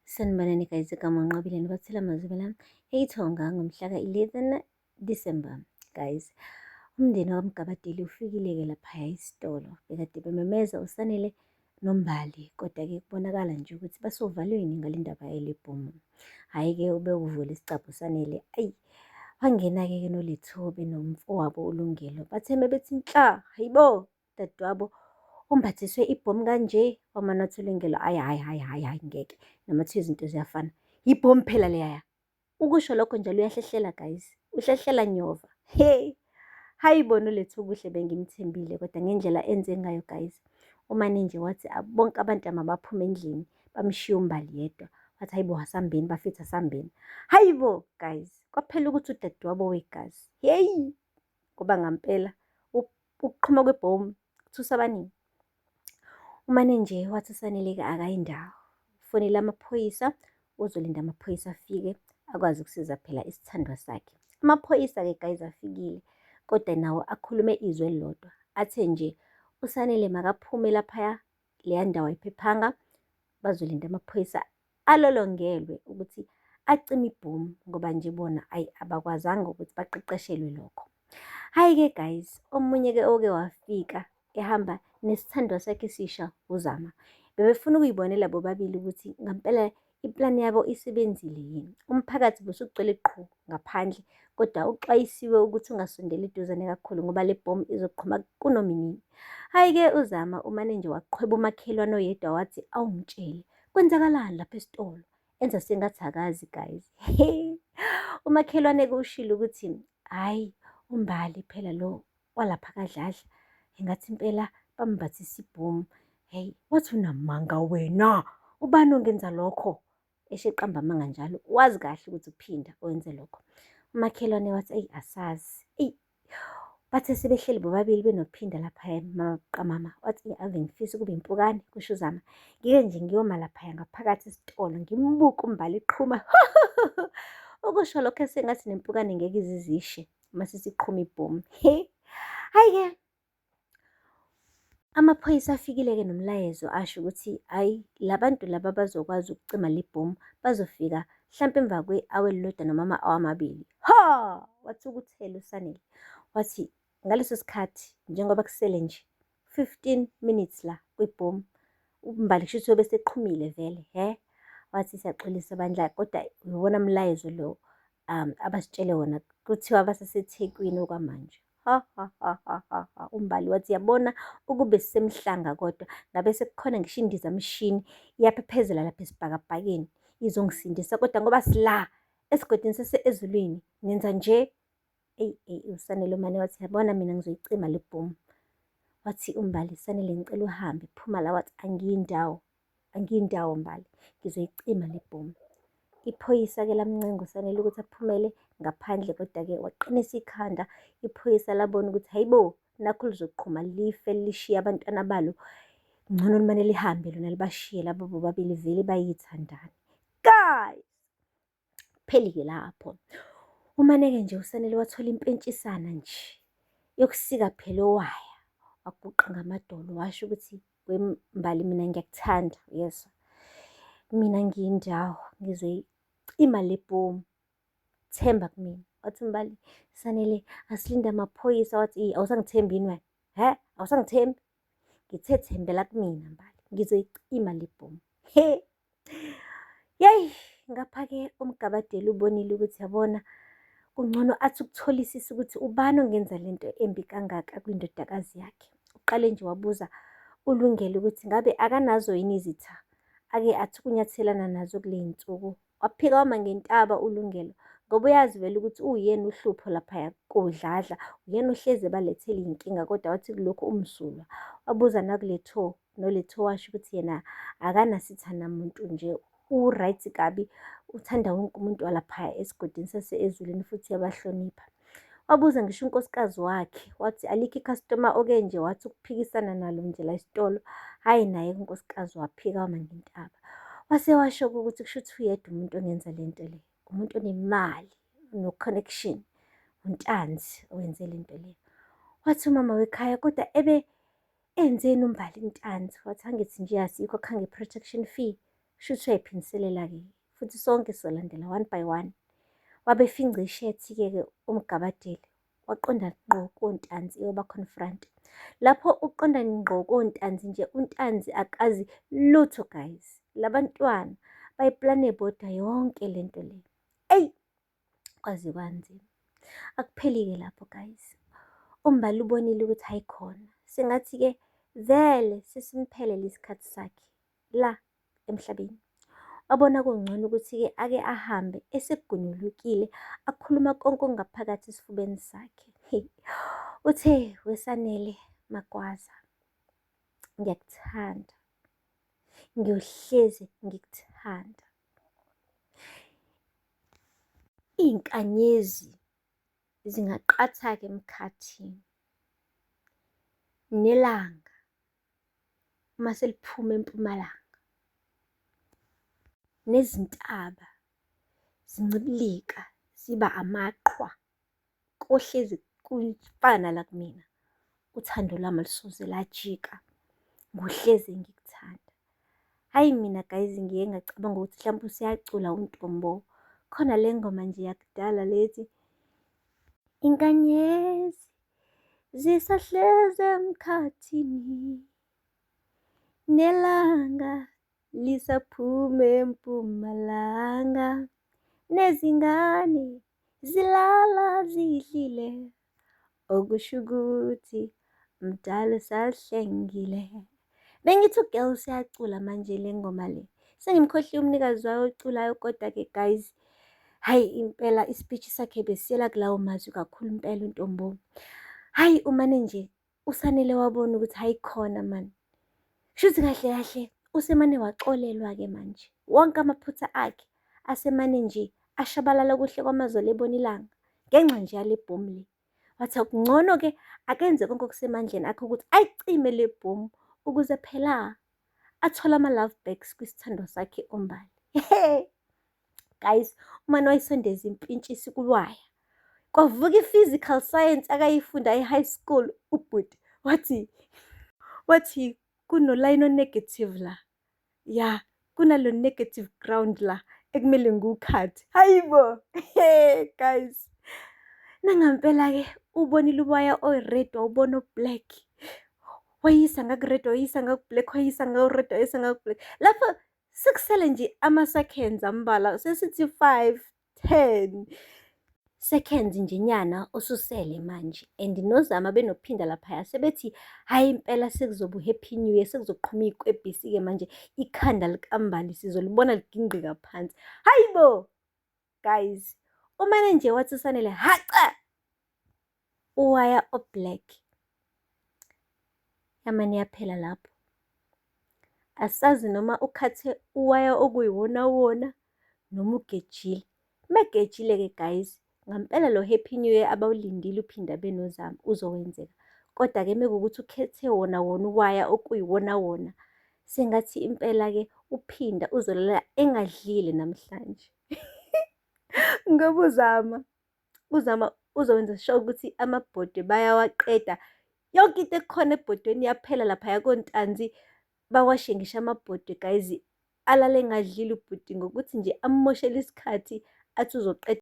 Sanibonani guys, igama uNqobile nibathela amazwi la eyithonga ngomhla ka-11 December guys. Umndeni wakwaMgabadeli ufikile-ke laphaya esitolo bekade bememeza uSanele noMbali kodwa-ke kubonakala nje ukuthi basovalweni ngale ndaba yalebhomu. Hhayi-ke ubekuvula isicabha uSanele, ayi wangena-ke ke noLethobe nomfowabo uLungelo bathe mebethi nhla, hayibo Dadewabo umbathiswe ibhomu kanje wamane wathi uLungelo ayi hhayi hhayi hhayi hhayi ngeke noma kuthiwa izinto ziyafana yibhomu phela leyaya ukusho lokho njalo uyahlehlela guys uhlehlela nyova hey hayi bona ulethu okuhle bengimthembile kodwa ngendlela enze ngayo guys umane nje wathi bonke abantu mabaphume endlini bamshiya umbali yedwa wathi hayibo asambeni bafethu asambeni hayibo guys kwaphela ukuthi udadewabo wegazi heyi ngoba ngampela ukuqhuma kwebhomu kuthusa abaningi. Umane nje wathi uSaneleka akayi ndawo, ufonele amaphoyisa, uzolinda amaphoyisa afike akwazi ukusiza phela isithandwa sakhe. Amaphoyisa-ke guys afikile kodwa nawo akhulume izwi elilodwa athe nje uSanele makaphume laphaya leya ndawo ayiphephanga, bazolinda amaphoyisa alolongelwe ukuthi acime ibhomu ngoba nje bona ayi abakwazanga ukuthi baqeqeshelwe lokho. Hhayi-ke guys, omunye-ke oke wafika ehamba nesithandwa sakhe esisha uZama. Bebefuna ukuyibonela bobabili ukuthi ngampela iplani yabo isebenzile yini. Umphakathi busugcwele qhu ngaphandle kodwa uxwayisiwe ukuthi ungasondeli eduzane kakhulu ngoba le bhomu izoqhuma kunoma inini. Hhayi-ke uZama umane nje waqhweba umakhelwane oyedwa wathi awungitshele kwenzakalani lapha esitolo enza sengathi akazi guys umakhelwane kushilo ukuthi hhayi uMbali phela lo walapha kaDladla engathi impela bambathisa ibhomu hey wathi unamanga wena ubani ongenza lokho eshe eqamba amanga njalo wazi kahle ukuthi uphinda owenze lokho umakhelwane wathi eyi asazi eyi Bathe sebehleli bobabili benoPhinda laphaya maqamama wathi ave ngifisa ukuba impukane kusho uZama. Ngike nje ngiyoma laphaya ngaphakathi esitolo ngimbuke uMbali eqhuma. Ukusho lokho esengathi nempukane ngeke izizishe uma sisiqhuma ibhomu. He. Hhayi-ke Amaphoyisa afikile-ke nomlayezo asho ukuthi hhayi la bantu laba abazokwazi ukucima le bhomu bazofika hlampe emva kwe-awa elilodwa noma ama-awa amabili. Ha! Wathukuthela uSanele. Wathi ngaleso sikhathi njengoba kusele nje 15 minutes la kwibhomu uMbali kusho ukuthi uyobe eseqhumile vele he. Wathi siyaxolisa bandla kodwa iwona mlayezo lo abasitshele wona kuthiwa basaseThekwini okwamanje. Ha ha ha ha ha ha. UMbali wathi yabona ukube sisemhlanga kodwa ngabe sekukhona ngisho indizamshini iyaphephezela lapha esibhakabhakeni izongisindisa kodwa ngoba sila esigodini sase ezulwini nenza nje. Eyi eyi uSanele umane wathi yabona mina ngizoyicima le bhomu. Wathi uMbali Sanele ngicela uhambe phuma la wathi angiyindawo. Angiyindawo Mbali, ngizoyicima le bhomu. Iphoyisa-ke lamncenga uSanele ukuthi aphumele ngaphandle kodwa-ke waqinisa ikhanda. Iphoyisa labona ukuthi hayibo nakhu lizoqhuma life lishiye abantwana balo. Ngcono limane lihambe lona libashiye laba bobabili vele bayithandani. Guys! Kupheli-ke lapho. Umane-ke nje uSanele wathola impentshisana nje yokusika phela owaya. Waguqa ngamadolo washo ukuthi wembali mina ngiyakuthanda uyezwa. Mina ngiyindawo ngizoyicima le bhomu. Themba kumina. Wathi uMbali, Sanele asilinde amaphoyisa. Wathi awusangithembi yini wena? Hhe? Awusangithembi? Ngithe thembela kumina Mbali, ngizoyicima le bhomu. He! Yeyi, ngapha-ke uMgabadeli ubonile ukuthi yabona kungcono athi ukutholisisa ukuthi ubani ongenza le nto embi kangaka kwindodakazi yakhe. Uqale nje wabuza uLungelo ukuthi ngabe akanazo yini izitha ake athi ukunyathelana nazo kule y'nsuku. Waphika wama ngentaba uLungelo ngoba uyazi vele ukuthi uwuyena uhlupho laphaya koDladla, uyena ohlezi ebalethela iy'nkinga kodwa wathi kulokhu umsulwa. Wabuza nakuLetho noLetho washo ukuthi yena akanasitha namuntu nje u-right kabi uthanda wonke umuntu walaphaya esigodini sase-Ezulwini futhi uyabahlonipha. Wabuza ngisho unkosikazi wakhe wathi alikho ikhasitoma oke nje wathi ukuphikisana nalo nje la esitolo. Hhayi naye unkosikazi waphika wama ngentaba. Wase washo-ke ukuthi kusho ukuthi uyedwa umuntu ongenza le nto le, umuntu onemali no-connection, uNtanzi owenze le nto le. Wathi umama wekhaya kodwa ebe enzeni uMbali Ntanzi? Wathi angithi nje asikho khange i-protection fee. Shuthi uyayiphindiselela-ke futhi sonke sizolandela one by one. Wabe efingca ishethi-ke ke uMgabadeli, waqonda ngqo koNtanzi eyoba-confront-a. Lapho uqonda ngqo koNtanzi nje, uNtanzi akazi lutho guys. Labantwana bayiplane bodwa yonke lento le. Eyi, kwaze kwanzima. Akupheli-ke lapho guys. UMbali ubonile ukuthi hhayi khona, sengathi-ke vele sesimphelele isikhathi sakhe la emhlabeni. Wabona kungcono ukuthi-ke ake ahambe esegonyulukile akhuluma konke okungaphakathi esifubeni sakhe. Uthe, weSanele Magwaza, ngiyakuthanda, ngiyohlezi ngikuthanda. Iy'nkanyezi zingaqhatha-ke emkhathini, nelanga uma seliphuma empumalanga, nezintaba zincibilika ziba amaqhwa, kohlezi kufana la kumina. Uthando lwami alusoze lajika, ngohlezi ngikuthanda. Hhayi mina guys ngiye ngacabanga ukuthi mhlawumpe useyacula uNtombo. Khona le ngoma nje yakudala le ethi, inkanyezi zisahlezi emkhathini, nelanga lisaphuma empumalanga, nezingane zilala zidlile, okusho ukuthi mdala usahlengile. Bengithi u-girl useyacula manje le ngoma le. Sengimkhohliwe umnikazi wayo oculayo kodwa-ke guys, hhayi impela isipitshi sakhe besiyela kulawo mazwi kakhulu impela uNtombo. Hhayi umane nje uSanele wabona ukuthi hhayi khona mani. Shuthi kahle kahle usemane waxolelwa-ke manje. Wonke amaphutha akhe asemane nje ashabalala kuhle kwamazolo ebona ilanga ngenxa nje yale bhomu le. Wathi akungcono-ke akenze konke okusemandleni akhe ukuthi ayicime le bhomu ukuze phela athole ama-love backs kwisithandwa sakhe uMbali. Guys, umane wayisondeza impintshisi kuwaya. Kwavuka i-physical science akayifunda e-high school ubhuti wathi wathi kuno-line o-negative la. Ya, kunalo negative ground la ekumele ngiwukhathe. Hayi bo! Hey guys. Nangampela-ke ubonile uwaya o-red wawubona o-black. Wayisa ngaku-red, wayisa ngaku-black, wayisa ngaku-red, wayisa ngaku-black. Lapho sekusele nje ama-seconds ambalwa, sesithi 5, 10 seconds nje nyana osusele manje and noZama benophinda laphaya sebethi hhayi impela sekuzoba u-happy new year, sekuzoqhuma iy'kwebhisi-ke manje ikhanda likaMbali sizolibona ligingqika phansi. Hayi bo! Guys, umane nje wathi uSanele haca! Uwaya o-black. Yamane yaphela lapho. Asazi noma ukhathe uwaya okuyiwona wona noma ugejile. Megejile-ke guys, ngampela lo happy new year abawulindile uphinda benoZama uzowenzeka. Kodwa-ke mekuwukuthi ukhethe wona wona uwaya okuyiwona wona, sengathi impela-ke uPhinda uzolala engadlile namhlanje. Ngoba uZama, uZama uzokwenza sure ukuthi amabhodwe bayawaqeda. Yonke into ekhona ebhodweni iyaphela laphaya koNtanzi, bawashe ngisho amabhodwe guys. Alale engadlile ubhuti ngokuthi nje ammoshele isikhathi athi uzoqeda.